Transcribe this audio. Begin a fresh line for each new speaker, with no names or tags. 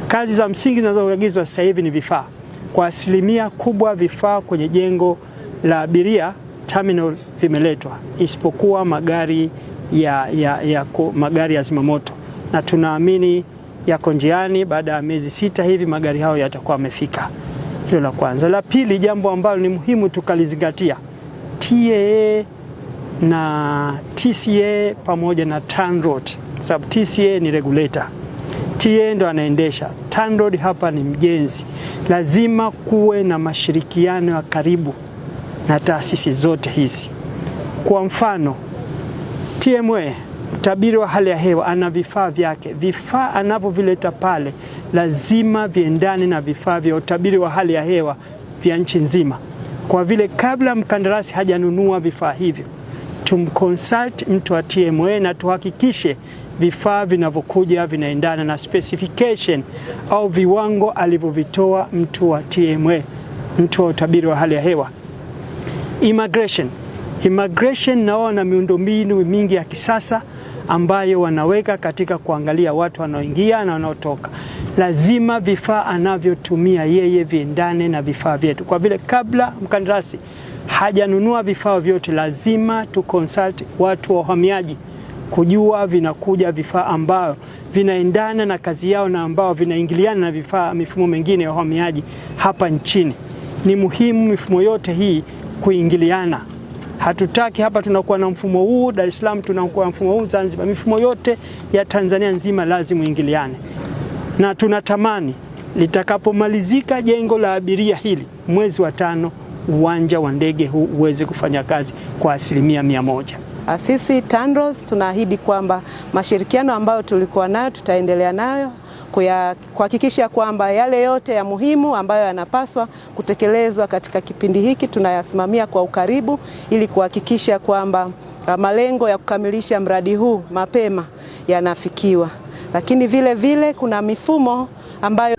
Kazi za msingi zinazoagizwa sasa hivi ni vifaa. Kwa asilimia kubwa vifaa kwenye jengo la abiria terminal vimeletwa, isipokuwa magari magari ya zimamoto, na tunaamini yako njiani. Baada ya miezi 6 hivi magari hayo yatakuwa yamefika. Hilo la kwanza. La pili, jambo ambalo ni muhimu tukalizingatia, TAA na TCA pamoja na TANROADS, sababu TCA ni regulator, TA ndo anaendesha, TANROADS hapa ni mjenzi. Lazima kuwe na mashirikiano ya karibu na taasisi zote hizi. Kwa mfano, TMA, mtabiri wa hali ya hewa, ana vifaa vyake. Vifaa anavyovileta pale lazima viendane na vifaa vya utabiri wa hali ya hewa vya nchi nzima. Kwa vile kabla mkandarasi hajanunua vifaa hivyo, tumconsult mtu wa TMA na tuhakikishe vifaa vinavyokuja vinaendana na specification au viwango alivyovitoa mtu wa TMA, mtu wa utabiri wa hali ya hewa. Immigration nao wana miundombinu mingi ya kisasa ambayo wanaweka katika kuangalia watu wanaoingia na wanaotoka. Lazima vifaa anavyotumia yeye viendane na vifaa vyetu. Kwa vile kabla mkandarasi hajanunua vifaa vyote, lazima tu consult watu wa uhamiaji kujua vinakuja vifaa ambao vinaendana na kazi yao na ambao vinaingiliana na vifaa mifumo mingine ya uhamiaji hapa nchini. Ni muhimu mifumo yote hii kuingiliana. Hatutaki hapa tunakuwa na mfumo huu Dar es Salaam, tunakuwa na mfumo huu Zanzibar. Mifumo yote ya Tanzania nzima lazima ingiliane, na tunatamani litakapomalizika jengo la abiria hili mwezi wa 5, uwanja wa ndege huu uweze kufanya kazi kwa 100%.
Sisi TANROADS tunaahidi kwamba mashirikiano ambayo tulikuwa nayo tutaendelea nayo kuhakikisha kwamba yale yote ya muhimu ambayo yanapaswa kutekelezwa katika kipindi hiki tunayasimamia kwa ukaribu ili kuhakikisha kwamba malengo ya kukamilisha mradi huu mapema yanafikiwa. Lakini vile vile kuna mifumo ambayo